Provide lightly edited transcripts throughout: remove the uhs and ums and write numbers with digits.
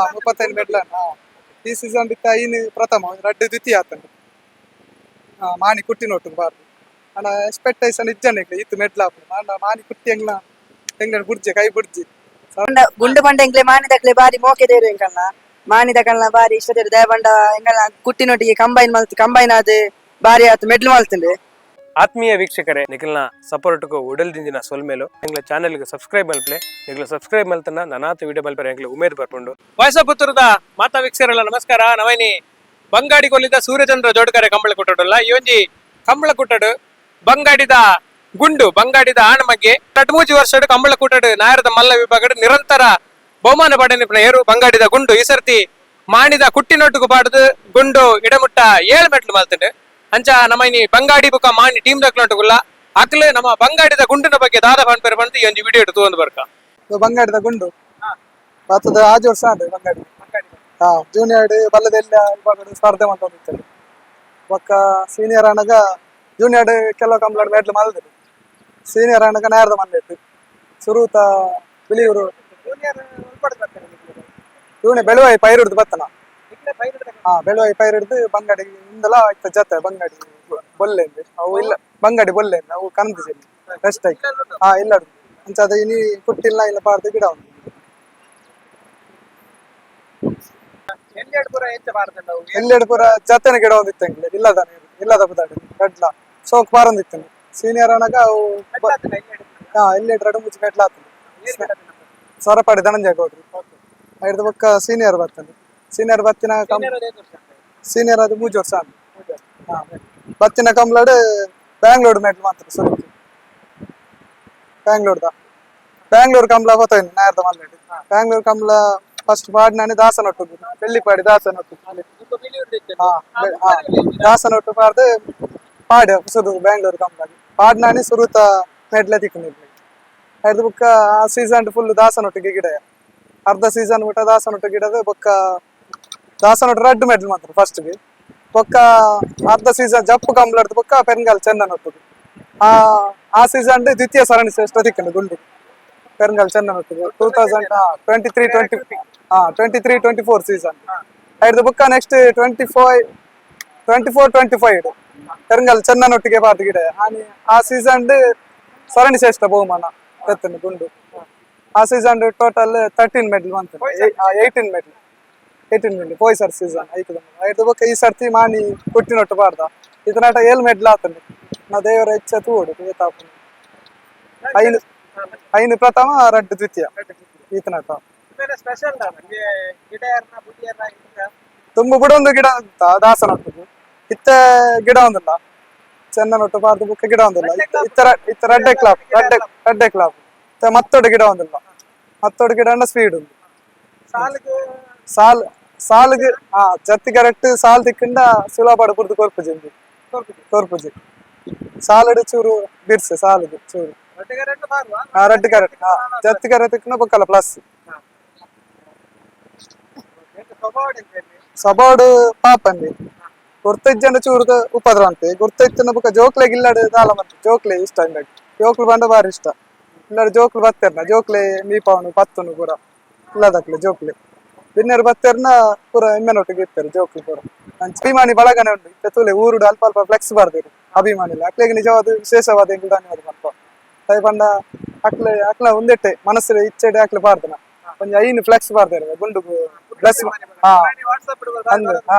35 medal. ಈ season ಇತ್ತ ಐನು ಪ್ರಥಮ, ರಡ್ಡು ದ್ವಿತೀಯ ಆತಂಡು. ಮಾಣಿ ಕುಟ್ಟಿನೊಟ್ಟು ಬಾರ್ದು ಅಣ್ಣ. ಎಕ್ಸ್ಪೆಕ್ಟೇಷನ್ ಇಜ್ಜನೆ ಇತ್ತು ಮೆಡ್ಲ್ ಆಪುಂಡು. ಆಂಡ ಮಾಣಿ ಕುಟ್ಟಿ ಎಂಗ್ಲ ಎಂಗ್ಲ ಬುಡ್ಜೆ ಕೈ ಬುಡ್ಜಿ. ಗುಂಡು ಬಂಡ ಎಂಕ್ಲೆ ಮಾನಿದಕ್ಲೆ ಬಾರಿ ಮೋಕೆದೇರು. ಎಂಕಲ್ನ ಮಾನಿದ ಕಲ್ನ ಬಾರಿ ಇಷ್ಟದೇರು. ದಯಬಂಡ ಎಂಕಲ್ನ ಕುಟ್ಟಿನೊಟ್ಟಿಗೆ ಕಂಬೈನ್ ಮಲ್ತ್ ಕಂಬೈನ್ ಆದ್ ಬಾರಿ ಆತ್ ಮೆಡ್ಲ್ ಮಲ್ತುಂಡು. ಆತ್ಮೀಯ ವೀಕ್ಷಕರೇ, ನಿಖಲ್ನ ಸಪೋರ್ಟ್ಗೂ ಉಡಲ್ ದಿಂಜಿನ ಸೊಲ್ಮೇಲು. ಎಂಗ್ಲ ಚಾನೆಲ್ಗೆ ಸಬ್ಸ್ಕ್ರೈಬ್ ಮಲ್ಪ್ಲೆ. ನಿಗ್ಲ ಸಬ್ಸ್ಕ್ರೈಬ್ ಮಲ್ತನ ನನಾತ ವಿಡಿಯೋ ಮಲ್ಪರೆ ಎಂಗ್ಲ ಉಮೇದ್ ಬರ್ಪುಂಡು. ವಾಯ್ಸ್ ಪುತ್ತೂರದ ಮಾತಾ ವೀಕ್ಷಕರೆಲ್ಲ ನಮಸ್ಕಾರ. ನವೈನಿ ಬಂಗಾಡಿ ಕೊಲ್ಲಿದ ಸೂರ್ಯಚಂದ್ರ ಜೋಡ್ಕರೆ ಕಂಬಳ ಕುಟ್ಟಡಲ್ಲ. ಈ ಒಂಜಿ ಕಂಬಳ ಕುಟ್ಟಡು ಬಂಗಾಡಿದ ಗುಂಡು, ಬಂಗಾಡಿದ ಆಣಮಗೆ ತಟ್ಮೂಜಿ ವರ್ಷಡ್ ಕಂಬಳ ಕೂಟಡು ನಾಯರದ ಮಲ್ಲ ವಿಭಾಗಡ್ ನಿರಂತರ ಬಹುಮಾನ ಪಡೆನಿಪ್ನ ಏರು ಬಂಗಾಡಿದ ಗುಂಡು. ಈ ಸರ್ತಿ ಮಾಣಿದ ಕುಟ್ಟಿನೊಟ್ಟುಗು ಪಾಡುದು ಗುಂಡು ಇಡಮುಟ್ಟ 7 ಮೆಟ್ಲು ಮಲ್ತುಂಡು. ಅಂಚ ನಮ್ಮ ಇನಿ ಬಂಗಾಡಿ ಬುಕ್ಕ ಮಾಣಿ ಟೀಮ್ ದಕ್ಲೊಟ್ಟುಗುಲ್ಲ. ಅಕ್ಲೆ ನಮ್ಮ ಬಂಗಾಡಿದ ಗುಂಡಿನ ಬಗ್ಗೆ ದಾದ ಪನ್ಪೆರೆ ಪಂದ್ ಈ ಒಂಜಿ ವಿಡಿಯೋ ತೂವೊಂದು ಬರ್ಕ. ಇದು ಬಂಗಾಡಿದ ಗುಂಡು ಬತ್ತದ. ಆಜಿ ವರ್ಷ ಆಂಡ್ ಬಂಗಾಡಿ. ಜೂನಿಯರ್ ಬಲ್ಲದೆಲ್ಲ ವಿಭಾಗಡ್ ಸ್ಪರ್ಧೆ ಮಂತೊಂದಿತ್ತೇವೆ. ಬೊಕ್ಕ ಸೀನಿಯರ್ ಆನಗ, ಜೂನಿಯರ್ ಕೆಲವು ಕಂಪ್ಲೇಂಟ್ ಮೆಡ್ಲ್ ಮಲ್ದಿರು. ಸೀನಿಯರ್ ಆನಗ ನೇರದ ಮಲ್ಲೆಟ್ಟು ಸುರೂತ ಬಿಳಿಯೂರು ಇವನೇ ಬೆಳುವಾಯಿ ಪೈರು ಹಿಡ್ದು ಬತ್ತನ. ಬೆಳುವಾಯಿ ಪೈರು ಹಿಡ್ದು ಬಂಗಾಡಿ ಇಂದಲ ಇತ್ತ ಜತೆ ಬಂಗಾಡಿ ಬೊಲ್ಲೆ ಅವು ಇಲ್ಲ, ಬಂಗಾಡಿ ಬೊಲ್ಲೆ ಅವು ಕನದಿಜಿ ಬೆಸ್ಟ್ ಆಗಿ. ಇಲ್ಲ, ಅಂಚಾದ ಇನಿ ಕುಟ್ಟಿಲ್ಲ ಇಲ್ಲ ಪಾರ್ದು ಗಿಡ ಉಂಟು. ಎಲ್ಲೆಡು ಪೂರ ಜತೆನ ಗಿಡ ಒಂದಿತ್ತು ಎಂಗ್ಲೆ ಇಲ್ಲದ ಇಲ್ಲದ ಬುದಾಡಿ ಕಡ್ಲ ಸೋಕ್ ಪಾರೊಂದಿತ್ತು ಸೀನಿಯರ್ ಅನಗ ಅವು. ಎಲ್ಲೆಡು ರಡು ಮುಚ್ಚಿ ಮೆಟ್ಲ ಆತಂದು ಸೊರಪಾಡಿ ಧನಂಜಯ ಗೌಡ್ರು. ಐದು ಬೊಕ್ಕ ಸೀನಿಯರ್ ಬರ್ತದೆ. ಸೀನಿಯರ್ ಬತ್ತಿನ ಕಂ ಸೀನಿಯರ್ ಅದು ಮೂಜಿ ವರ್ಷ ಆಂಡ್. ಬತ್ತಿನ ಕಂಬ್ಲಡ್ ಬ್ಯಾಂಗ್ಳೂರ್ ಮೆಟ್ಲ್ ಮಾತ್ರ ಸುರುಕು. ಬ್ಯಾಂಗ್ಳೂರ್ದ ಬ್ಯಾಂಗ್ಳೂರ್ ಕಂಬ್ಲ ಗೊತ್ತಾಯ್ತು, ನಾಯರ್ದ ಮಲ್ಲೆಡ್ ಬ್ಯಾಂಗ್ಳೂರ್ ಕಂಬ್ಲ ಫಸ್ಟ್ ಪಾಡ್ನಾನೆ ದಾಸನೊಟ್ಟು, ಬೆಳ್ಳಿಪಾಡಿ ದಾಸನೊಟ್ಟು. ಹಾ ಹಾ, ದಾಸನೊಟ್ಟು ಪಾಡ್ದು ಪಾಡ್ ಸುರು ಬ್ಯಾಂಗ್ಳೂರ್ ಕಂಬ್ಲಾಗ್ ಪಾಡ್ನಾನೆ ಸುರುತ ಮೆಡ್ಲೆ ತಿಕ್ಕುಂಡು. ಐದು ಬೊಕ್ಕ ಆ ಸೀಸನ್ ಫುಲ್ ದಾಸನೊಟ್ಟಿಗೆ ಗಿಡ, ಅರ್ಧ ಸೀಸನ್ ಮುಟ್ಟ ದಾಸನೊಟ್ಟು ಗಿಡದ. ಬೊಕ್ಕ ದಾಸನೊಟ್ಟು ರಡ್ಡು ಮೆಡ್ಲ್ ಮಾತ್ರ ಫಸ್ಟ್ಗೆ. ಬೊಕ್ಕ ಅರ್ಧ ಸೀಸನ್ ಜಪ್ಪು ಕಂಬ್ಲಡ್ದು ಬೊಕ್ಕ ಪೆರ್ಂಗಾಲ್ ಚೆನ್ನನೊಟ್ಟುಗು ಆ ಆ ಸೀಸನ್ ದ್ವಿತೀಯ ಸರಣಿ ಶ್ರೇಷ್ಠ ತಿಕ್ಕಂಡು ಗುಂಡು ಪೆರ್ಂಗಾಲ್ ಚೆನ್ನನೊಟ್ಟಿಗೆ 2023 20 23-24 season. ಐದು ಬೊಕ್ಕ next 25 24-25 ಪೆರಂಗಾಲ್ ಚೆನ್ನನೊಟ್ಟಿಗೆ ಪಾರ್ದು ಗಿಡ ಆನಿ. ಆ ಸೀಸನ್ ಸರಣಿ ಶ್ರೇಷ್ಠ ಬಹುಮಾನ ಎತ್ತನು ಗುಂಡು. ಆ season total 13 medal ಬಂತು, 18 ಮೆಡಲ್, 18 ಮೆಡಲ್ ಪೋಯ್ ಸರ್ ಸೀಸನ್ ಐತದ. ಐದು ಬೊಕ್ಕ ಈ ಸರ್ತಿ ಮಾನಿ ಕುಟ್ಟಿನೊಟ್ಟು ಪಾಡ್ದ ಇದನಾಟ 7 ಮೆಡಲ್ ಆತಂಡು. ನಾ ದೇವರ ಇಚ್ಛೆ ತೂಡು ಏತಾಪುಂಡು. ಐನು ಐನು ಪ್ರಥಮ, ರಡ್ಡು ದ್ವಿತೀಯ ಈತನಾಟ. ತುಂಬ ಬುಡೊಂದು ಗಿಡ ಅಂತ ದಾಸನೊಟ್ಟು ಇತ್ತ ಗಿಡ ಒಂದಿಲ್ಲ. ಚೆನ್ನನೊಟ್ಟು ಪಾರ್ದು ಬುಕ್ಕ ಗಿಡ ಒಂದಿಲ್ಲ. ಇತ್ತರ ಇತ್ತ ರಡ್ಡೆ ಕ್ಲಾಪ್, ರಡ್ಡೆ ರಡ್ಡೆ ಕ್ಲಾಪ್. ಮತ್ತೊಡು ಗಿಡ ಒಂದಿಲ್ಲ. ಮತ್ತೊಡು ಗಿಡ ಅಂಡ ಸ್ಪೀಡ್ ಉಂಡು. ಸಾಲ್ ಸಾಲ್ಗ್ ಜತ್ತಿ ಕರೆಕ್ಟ್ ಸಾಲ್ ತಿಕ್ಕಂಡ ಸುಲಭ ಪುರ್ದು ಕೊರ್ಪುಜಿ ಉಂದು ಕೊರ್ಪುಜಿ. ಸಾಲಡು ಚೂರು ಬಿರ್ಸೆ, ಸಾಲುಗು ಚೂರು. ರಡ್ಡು ಕರೆಕ್ಟ್ ಜತ್ತಿ ಕರೆ ತಿಕ್ಕಂಡ ಬೊಕ್ಕಲ್ಲ ಪ್ಲಸ್ ಸಬೋಡು ಪಾಪಂದಿ ಗುರ್ತಜ್ಜನ ಚೂರುದ ಉಪದ್ರ ಅಂತೆ. ಗುರ್ತೈತನ ಬೊಕ್ಕ ಜೋಕ್ಲೆಗ್ ಇಲ್ಲಾಡು ದಾಲ ಮಂತ್ ಜೋಕ್ಲೆ ಇಷ್ಟ ಇಂದಾಗಿ. ಜೋಕ್ಲು ಬಂಡ ಬಾರಿ ಇಷ್ಟ ಇಲ್ಲಾಡು. ಜೋಕ್ಲು ಬತ್ತೇರ್ನ ಜೋಕ್ಲೆ ಮೀಪಾವನು ಪತ್ತುನು ಪೂರ ಇಲ್ಲದಕ್ಲೆ. ಜೋಕ್ಲೆ ಬಿನ್ನೆರ್ ಬತ್ತೇರ್ನ ಪೂರ ಎಮ್ಮೆನೊಟ್ಟಿಗೆ ಇರ್ತಾರೆ ಜೋಕ್ಲು ಪೂರ. ಅಂಚ ಅಭಿಮಾನಿ ಬಳಗನೆ ಉಂಟು. ಇತ್ತೆ ತೂಲೆ ಊರುಡು ಅಲ್ಪ ಅಲ್ಪ ಫ್ಲೆಕ್ಸ್ ಬರ್ದಿರು. ಅಭಿಮಾನಿಲ್ಲ ಅಕ್ಲೆಗ್ ನಿಜವಾದ ವಿಶೇಷವಾದ ಎಂಕುಲು ಧನ್ಯವಾದ ಮಲ್ಪ. ದಯೆ ಪಂಡ ಅಕ್ಲೆ ಅಕ್ಲ ಒಂದೆಟ್ಟೆ ಮನಸ್ಸು ಇಚ್ಛೆಡೆ ಅಕ್ಲೆ ಬಾರ್ದನ. ಒಂಜಿ ಐನು ಫ್ಲೆಕ್ಸ್ ಬಾರ್ದಾರ ಗುಂಡುಗು ಪ್ಲಸ್. ಅಂದ್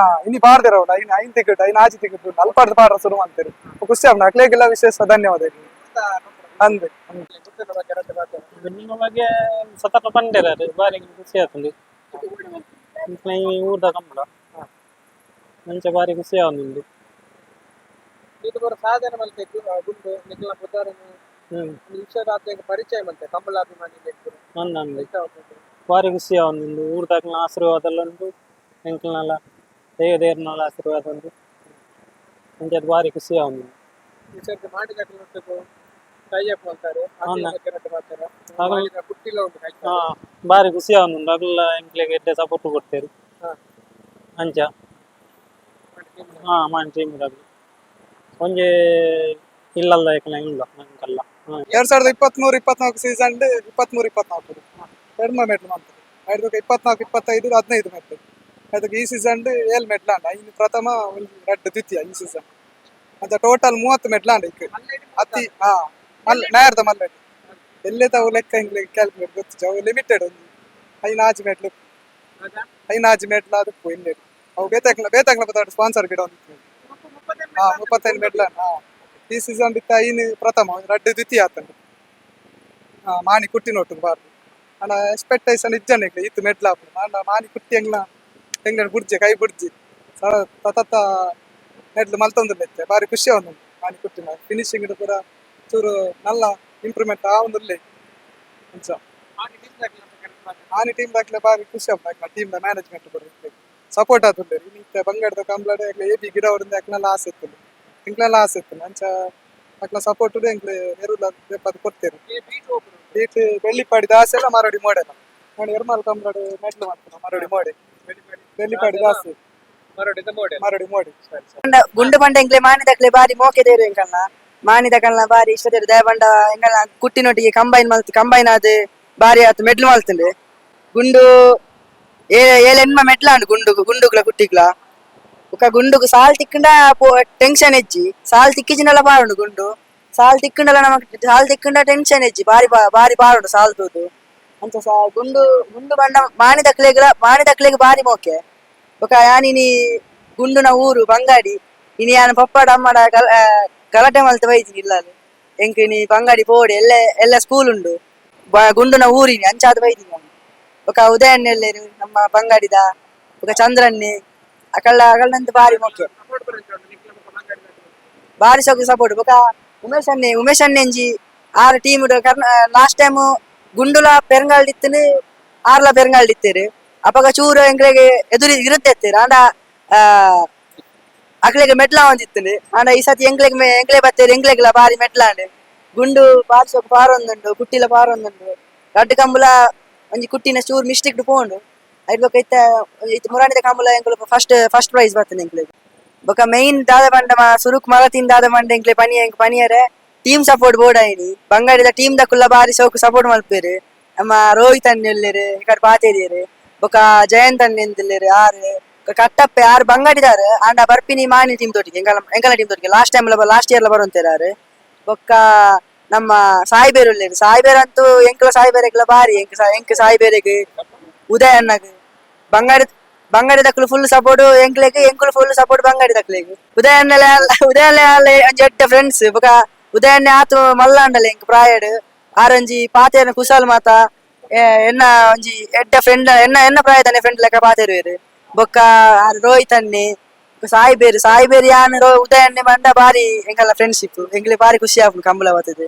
ಇನಿ ಬಾರ್ದಿರ ಅವ್ರು ಐನ್ ಐನ್ ಟಿಕೆಟ್, ಐನ್ ಆಜಿ ಟಿಕೆಟ್ ಅಲ್ಪಾಡ್ದು ಪಾಡ್ರ ಶುರು ಮಾಡ್ತಾರೆ. ಖುಷಿ ಆಪ್ನ. ಅಕ್ಲೆಗೆಲ್ಲ ವಿಶೇಷ ಧನ್ಯವಾದ ಅಂದ್. ನಿಮ್ಮ ಬಗ್ಗೆ ಸತತ ಪಂಡೇರಾರು ಬಾರಿ ಖುಷಿ ಆಗ್ತದೆ. ಈ ಊರ್ದ ಕಂಬಳ ಮಂಚ ಬಾರಿ ಖುಷಿ ಆವೊಂದುಂಡು. ಸಾಧನೆ ಮಲ್ತೆದ್ದು ಗುಂಡು ನಿಖಿಲ ಪುದ್ದಾರನು ವಿಶ್ವದಾದ್ಯಂತ ಪರಿಚಯ ಮಲ್ತೆ ಕಂಬಳಾಭಿಮಾನಿ. ಅಂದಂದು ಬಾರಿ ಖುಷಿ ಆವೊಂದುಂಡು. ಊರ್ದಕ್ಲೆನ ಆಶೀರ್ವಾದ ಉಂಟು, ಎಂಕ್ಲೆನಲ ದೈವ ದೇವರ್ನಲ ಆಶೀರ್ವಾದ ಉಂಟು. ಅಂಚಾದ್ ಬಾರಿ ಖುಷಿ ಆವೊಂದುಂಡು. ಮಾಡಿದ ಟೈ ಅಪ್ ಮಾಡ್ತಾರೆ. ಕುಟ್ಟಿಲ ಉಂಟು. ಬಾರಿ ಖುಷಿ ಆವೊಂದುಂಡು. ಅಗುಲ್ಲ ಎಂಕ್ಲೆಗ್ ಎಡ್ಡೆ ಸಪೋರ್ಟ್ ಕೊಡ್ತೇರು. ಅಂಚ ಮಾನ್ ಟೀಮ್ ದಕುಲು ಒಂಜಿ ಇಲ್ಲಲ್ಲ ಎಂಕ್ಲೆನ ಇಲ್ಲ ಎಂಕಲ್ಲ. 2023-24 ಸೀಸನ್, 23-24 ಎಡ್ಮ ಮೆಟ್ಲು ಮಾಡ್ತಾರೆ. ಐದು 24 25 15 ಮೆಟ್ಲು. ಅದಕ್ಕೆ ಈ ಸೀಸನ್ 7 ಮೆಟ್ಲು ಅಂಡ ಇನ್ನು ಪ್ರಥಮ, ಒಂದು ರಡ್ಡು ದ್ವಿತೀಯ ಈ ಸೀಸನ್ ಅಂತ. ಟೋಟಲ್ 30 ಮೆಟ್ಲು ಅಂಡ ಇಕ್ ಅತಿ. ಹಾ, ಮಲ್ ನೇರದ ಮಲ್ಲೆಡ್ ಎಲ್ಲೇ ತಾವು ಲೆಕ್ಕ ಇಂಗ್ಲಿ ಕ್ಯಾಲ್ಕುಲೇಟ್ ಗೊತ್ತು. ಅವು ಲಿಮಿಟೆಡ್, ಒಂದು ಐನಾಜ್ ಆಜಿ ಮೆಟ್ಲು, ಐನಾಜಿ ಆಜಿ ಮೆಟ್ಲು ಅದಕ್ಕೂ ಇಲ್ಲಿ. ಅವು ಬೇತಾಕ್ಲ ಬೇತಾಕ್ಲ ಬತ್ತಾಡ ಸ್ಪಾನ್ಸರ್ ಗಿಡ ಒಂದು. ಹಾ, 35 ಮೆಟ್ಲ. ಹಾ, ಈ ಸೀಸನ್ ಬಿತ್ತ ಐನು ಪ್ರಥಮ, ರಡ್ಡು ದ್ವಿತೀಯ ಆತಂಡು. ಹಾ, ಮಾಣಿ ಕುಟ್ಟಿ ನೋಟು ಬಾರ್ದು ಅಣ್ಣ. ಎಕ್ಸ್ಪೆಕ್ಟೇಷನ್ ಇಜ್ಜಣ್ಣ ಇಕ್ಲೆ ಇತ್ತು ಮೆಟ್ಲ ಆಪುಂಡು. ಆಂಡ ಮಾಣಿ ಕುಟ್ಟಿ ಎಂಗ್ಲ ಎಂಗ್ಲ ಬುಡ್ಜೆ, ಕೈ ಬುಡ್ಜಿ ಸರ ತತತ ಮೆಟ್ಲು ಮಲ್ತೊಂದುಲ್ಲೆತ್ತೆ. ಬಾರಿ ಖುಷಿ ಆವೊಂದುಂಡು. ಮಾಣಿ ಕುಟ್ಟಿನ ಫಿನಿಶಿಂಗ್ ಪೂರ ಚೂರು ನಲ್ಲ ಇಂಪ್ರೂವ್ಮೆಂಟ್ ಆವೊಂದುಲ್ಲೆ ಅಂಚ. ಆನಿ ಟೀಮ್ ದಾಕ್ಲೆ ಬಾರಿ ಖುಷಿ ಆಪುಂಡು. ಟೀಮ್ ದ ಮ್ಯಾನೇಜ್ಮೆಂಟ್ ಪೂರ ಸಪೋರ್ಟ್ ಆತುಲ್ಲೆರ್. ಇನಿ ಇತ್ತೆ ಬಂಗಾರದ ಕಂಬ್ಳಡ್ ಎ ಬಿ ಗಿಡ ಹೊಡೆದು ಅಕ್ಲೆಲ್ಲ ಆಸೆ ಇತ್ತುಂಡು, ಎಂಕ್ಲೆಲ್ಲ ಆಸೆ ಇತ್ತುಂಡು. ಅಂಚ ಅಕ್ಲ ಸಪೋರ್ಟ್ ಎಂಕ್ಲೆ ಎರುಲ ಅದು ಕೊಡ್ತೇವೆ. ಬೀಟ್ ಬೆಳ್ಳಿಪಾಡಿ ದಾಸೆ ಎಲ್ಲ ಮರಡಿ ಮೋಡೆಲ್ಲ ನಾನು ಎರ್ಮಾಲ್ ಕಂಬ್ಳಡ್ ಮೆಟ್ಲು ಮಾಡ್ತೇನೆ. ಮರಡಿ ಮೋಡೆ, ಬೆಳ್ಳಿಪಾಡಿ ದಾಸೆ. ಮರಡಿದ ಮೋಡೆ. ಮರಡಿ ಮೋಡಿ. ಗುಂಡು ಪಂಡ ಎಂಕ್ಲೆ ಮಾನಿದಕ್ಲೆ ಬಾರಿ ಮೋಕೆ ದೇರು. ಎಂಕಲ್ನ ಮಾನಿದಕಲ್ನ ಬಾರಿ ಇಷ್ಟ ದೇರು. ದಯಪಂಡ ಎಂಕಲ್ನ ಕುಟ್ಟಿನೊಟ್ಟಿಗೆ ಕಂಬೈನ್ ಮಲ್ತ್ ಕಂಬೈನ್ ಆದ್ ಬಾರಿ ಆತ್ ಮೆಡ್ಲು ಮಲ್ತುಂಡು. ಗುಂಡು ಏಳೆನ್ಮ ಮೆಟ್ಲಾಂಡು ಗುಂಡುಗು, ಗುಂಡುಗ್ಲ ಕುಟ್ಟಿಗ್ಲ. ಬೊಕ ಗುಂಡುಗು ಸಾಲ್ ತಿಕ್ಕಂಡ ಟೆನ್ಷನ್ ಹೆಚ್ಚಿ. ಸಾಲ್ ತಿಕ್ಕಿಜಿನಲ ಪಾರುಂಡು ಗುಂಡು. ಸಾಲ್ ತಿಕ್ಕಂಡಲ ನಮಕ್ ಸಾಲ್ ತಿಕ್ಕಂಡ ಟೆನ್ಷನ್ ಹೆಚ್ಚಿ. ಬಾರಿ ಬಾರಿ ಪಾರುಂಡು ಸಾಲ್ ತೂದು. ಅಂಚ ಸಾ ಗುಂಡು ಗುಂಡು ಬಂಡ ಮಾನಿದಕ್ಲೆಗ್ಲ ಮಾನಿದಕ್ಲೆಗ್ ಬಾರಿ ಮೋಕೆ. ಬೊಕ ಯಾನಿನಿ ಗುಂಡುನ ಊರು ಬಂಗಾಡಿ. ಇನಿ ಯಾನ್ ಪಪ್ಪಾಡ ಅಮ್ಮಡ ಗಲಾಟೆ ಮಲ್ತ್ ಬೈದಿನಿ ಇಲ್ಲಲ್. ಎಂಕ್ ಇನಿ ಬಂಗಾಡಿ ಪೋಡೆ, ಎಲ್ಲ ಎಲ್ಲ ಸ್ಕೂಲ್ ಉಂಡು, ಗುಂಡುನ ಊರಿನಿ ಅಂಚಾದ್ ಬೈದಿನಿ ಯಾನ್. ಬೊಕ ಉದಯಣ್ಣೆ ಎಲ್ಲೇರು ನಮ್ಮ ಬಂಗಾಡಿದ. ಬೊಕ ಚಂದ್ರಣ್ಣೆ ಅಕಲ್ಲ ಅಕಲ್ನಂತ ಬಾರಿ ಮೋಕೆ. ಸಪೋರ್ಟ್ ಬರುತ್ತೆ ನಿಕ್ಲ ಬೊಕ ಬಂಗಾಡಿದ. ಬಾರಿ ಸೊಗು ಸಪೋರ್ಟ್. ಬೊಕ ಉಮೇಶ್ ಅಣ್ಣೆ, ಉಮೇಶ್ ಅಣ್ಣೆಂಜಿ ಆರು ಟೀಮ್ ಕರ್ನಾ. ಲಾಸ್ಟ್ ಟೈಮ್ ಗುಂಡುಲ ಪೆರಂಗಾಲ್ಡ್ ಇತ್ತನು, ಆರ್ಲ ಪೆರಂಗಾಲ್ಡ್ ಇತ್ತೇರು. ಅಪಗ ಚೂರು ಎಂಕ್ಲೆಗ್ ಎದುರಿ ಇರುತ್ತೆ ಇತ್ತೇರು. ಆಂಡ ಅಕ್ಲೆಗ್ ಮೆಟ್ಲ ಒಂದಿತ್ತುಂಡು. ಆಂಡ ಈ ಸತಿ ಎಂಕ್ಲೆಗ್ ಎಂಕ್ಲೆ ಬತ್ತೇರು, ಎಂಕ್ಲೆಗ್ಲ ಬಾರಿ ಮೆಟ್ಲಾಂಡ್. ಗುಂಡು ಬಾರಿ ಸೊಕು ಪಾರೊಂದುಂಡು, ಕುಟ್ಟಿಲ ಪಾರೊಂದುಂಡು. ರಡ್ಡ್ ಕಂಬುಲ ಒಂಜಿ ಕುಟ್ಟಿನ ಚೂರು ಮಿಸ್ಟೇಕ್ ಪೋಂಡು. ಐಟ್ ಬೊಕ ಇತ್ತೆ ಇತ್ತೆ ಮುರಾಣಿದ ಕಂಬುಲ ಎಂಕುಲು first first prize ಬರ್ತದೆ ಎಂಕ್ಲೆಗ್. ಬೊಕ ಮೈನ್ ದಾದ ಪಂಡ ಸುರುಕ್ ಮರತಿನ್ ದಾದ ಪಂಡ ಎಂಕ್ಲೆ ಪನಿ ಎಂಕ್ ಪನಿಯರೆ ಟೀಮ್ ಸಪೋರ್ಟ್ ಬೋಡಾಯಿನಿ. ಬಂಗಾಡಿದ ಟೀಮ್ ದಕುಲ್ಲ ಬಾರಿ ಸೋಕು ಸಪೋರ್ಟ್ ಮಲ್ಪೇರು. ನಮ್ಮ ರೋಹಿತ್ ಅಣ್ಣೆ ಉಲ್ಲೆರ್, ಈ ಕಡೆ ಪಾತೇರಿಯರು. ಬೊಕ ಜಯಂತ್ ಅಣ್ಣೆ ಎಂದುಲ್ಲೆರ್ ಆರ್. ಬೊಕ ಕಟ್ಟಪ್ಪೆ ಆರ್ ಬಂಗಾಡಿದಾರ್, ಆಂಡ ಬರ್ಪಿನಿ ಮಾಣಿ ಟೀಮ್ ತೋಟಿಗೆ, ಎಂಕಲ ಎಂಕಲ ಟೀಮ್ ತೋಟಿಗೆ. Last time, last year ಬರುವಂತೇರು ಆರ್. ಬೊಕ್ಕ ನಮ್ಮ ಸಾಯಿಬೇರ್ ಉಲ್ಲೆರ್. ಸಾಯಿಬೇರ್ ಅಂತೂ ಎಂಕಲ ಸಾಯಿಬೇರೆಗ್ಲ ಬಾರಿ. ಎಂಕ್ ಎಂಕ್ ಸಾಯಿಬೇರೆಗ್, ಉದಯ್ ಅಣ್ಣಗ್ ಬಂಗಾಡಿ ಬಂಗಾಡಿ ದಕ್ಕಲು ಫುಲ್ ಸಪೋರ್ಟ್ ಎಂಕ್ಲೆಗ್, ಎಂಕುಲು ಫುಲ್ ಸಪೋರ್ಟ್ ಬಂಗಾಡಿ ದಕ್ಲೆಗ್. ಉದಯಣ್ಣಲೆ ಉದಯಣ್ಣಲೆ ಒಂಜಿ ಎಡ್ಡೆ ಫ್ರೆಂಡ್ಸ್. ಬೊಕ ಉದಯಣ್ಣೆ ಆತು ಮಲ್ಲಾಂಡಲೆ ಎಂಕ್ ಪ್ರಾಯಡ್. ಆರೊಂಜಿ ಪಾತೆರ್ನ ಕುಶಾಲ್ ಮಾತ ಎನ್ನ ಒಂಜಿ ಎಡ್ಡೆ ಫ್ರೆಂಡ್. ಎನ್ನ ಎನ್ನ ಪ್ರಾಯದನೆ ಫ್ರೆಂಡ್ ಲೆಕ್ಕ ಪಾತೆರುವೆರ್. ಬೊಕ್ಕ ಆರ್ ರೋಹಿತ್ ಅಣ್ಣೆ, ಬೊಕ್ಕ ಸಾಯಿಬೇರ್ ಸಾಯಿಬೇರ್ ಯಾನ್ ಉದಯಣ್ಣೆ ಬಂಡ ಬಾರಿ ಎಂಕಲ್ನ ಫ್ರೆಂಡ್ಶಿಪ್. ಎಂಕ್ಲೆ ಬಾರಿ ಖುಷಿ ಆಪುಂಡು ಕಂಬುಲ ಬತ್ತುದು.